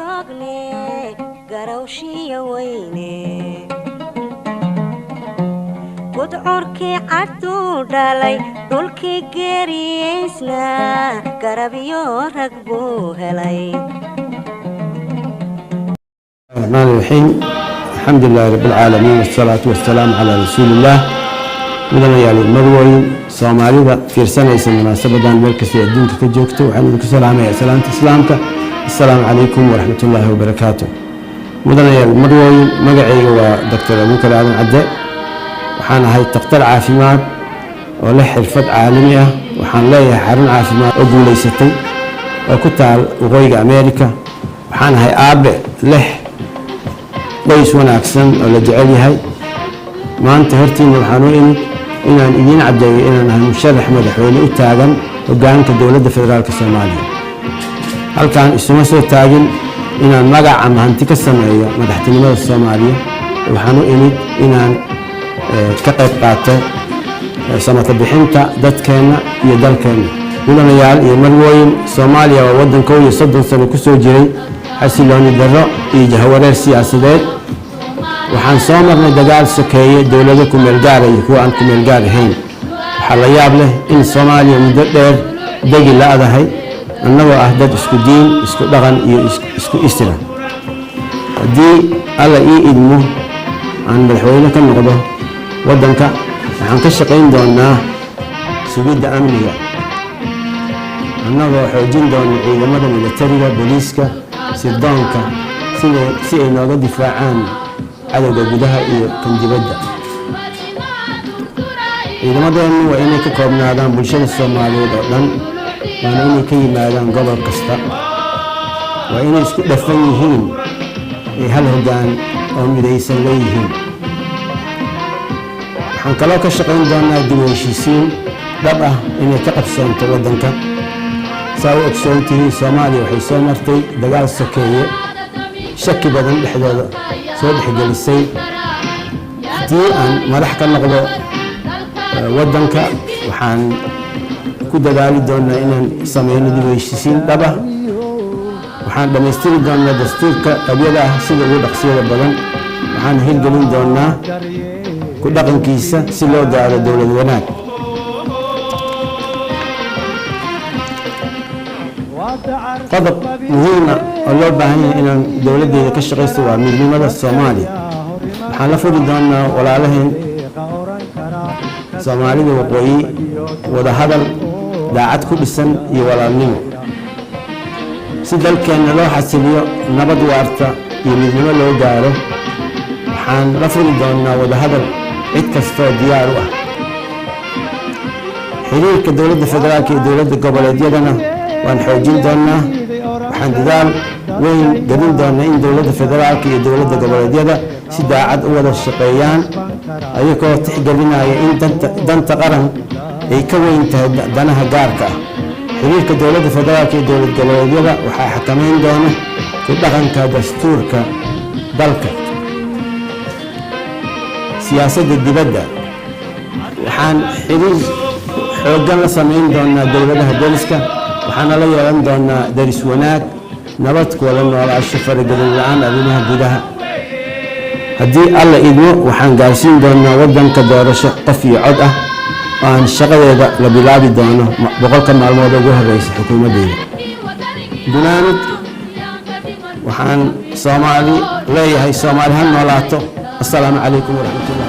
Joogne garawshiya weyne, gudcurkii cadduu dhalay, dhulkii geeriyeysna garabyo rag buu helay. الرحمن الرحيم، الحمد لله رب العالمين، والصلاة والسلام على رسول الله. Mudanayaal, marwooyin, Soomaalida fiirsanaysa munaasabadan meel kastay adduunka ka joogto, waxaan idinku salaamayaa salaamta Islaamka: assalaamu calaykum waraxmat ullaahi wabarakaatu. Mudanayaal, marwooyin, magacayga waa Doctor Abuukar Aadan Cadde. Waxaan ahay takhtar caafimaad oo leh xirfad caalami ah. Waxaan leeyahay xarun caafimaad oo guulaysatay oo ku taal Waqooyiga America. Waxaan ahay aabe leh qoys wanaagsan oo la jecel yahay. Maanta hortiina waxaan u imid inaan idiin caddeeyo inaan ahay musharax madaxweyne u taagan hoggaanka Dowladda Federaalka Soomaaliya. Halkaan isuma soo taagin inaan magac ama hanti ka sameeyo madaxtinimada Soomaaliya. Waxaan u imid inaan ka qayb qaato samata bixinta dadkeenna iyo dalkeenna. Mudanayaal iyo marwooyin, Soomaaliya waa waddan 31 sano ku soo jiray xasilooni darro iyo jahawareer siyaasadeed. Waxaan soo marnay dagaal sokeeye, dowlado kumeel gaara iyo kuwa aan kumeel gaar ahayn. Waxaa la yaab leh in Soomaaliya muddo dheer degi la'dahay, annagoo ah dad isku diin, isku dhaqan iyo isku isra. Haddii Alla ii idmo, aan madaxweyne ka noqdo waddanka, waxaan ka shaqayn doonaa sugidda amniga, annagoo xoojin doona ciidamada militariga, booliiska, sirdoonka, si ay nooga difaacaan cadowga gudaha iyo kan dibadda. Ciidamadeennu waa inay ka koobnaadaan bulshada Soomaaliyeed oo dhan, waana inay ka yimaadaan gobol kasta. Waa inay isku dhafan yihiin, ay hal hoggaan oo midaysan leeyihiin. Waxaan kaloo ka shaqayn doonaa dib u heshiisiin dhab ah inay ka qabsoonto waddanka. Saa u ogsoon tihiin, Soomaaliya waxay soo martay dagaal sokeeye, shaki badan dhexdooda soo dhexgelisay. Haddii aan madax ka noqdo waddanka, waxaan ku dadaali doonaa inaan sameyno dib u heshiisiin dhab ah. Waxaan dhammaystiri doonaa dastuurka qabyada ah sida ugu dhaqsiyada badan. Waxaan hirgelin doonaa ku dhaqankiisa si loo gaaro dowlad wanaag. Qodob muhiima oo loo baahan yahay inaan dowladdeeda ka shaqaysto waa midnimada Soomaaliya. Waxaan la furi doonaa walaalaheen Soomaalida waqooyi wadahadal daacad ku dhisan iyo walaalnimo, si dalkeenna loo xasiliyo, nabad waarta iyo midnimo loo gaaro. Waxaan la furi doonaa wadahadal cid kastoo diyaar u ah. Xiriirka dowladda federaalka iyo dowladda goboleedyadana waan xoojin doonaa. Waxaan dadaal weyn gelin doonaa in dowladda federaalka iyo dowladda goboleedyada si daacad u wada shaqeeyaan, ayagoo tixgelinaya in danta qaran ay ka weyn tahay danaha gaarka ah. Xiriirka dowladda federaalka iyo dowlad goboleedyada waxaa xakameyn doona ku dhaqanka dastuurka dalka. Siyaasadda dibadda, waxaan xiriir xooggan la samayn doonaa dowladaha deriska, waxaana la yeelan doonaa deris wanaag, nabad kuwada noolaasho, faragelin la'aan arrimaha gudaha. Haddii Alla idmo, waxaan gaarsiin doonaa waddanka doorasho qof iyo cod ah, oo aan shaqadeeda la bilaabi doono 100-ka maalmood ugu horeysa xukuumaddeyda. Gunaanad, waxaan Soomaali leeyahay: Soomaali ha noolaato. Assalaamu calaykum waraxmatullah.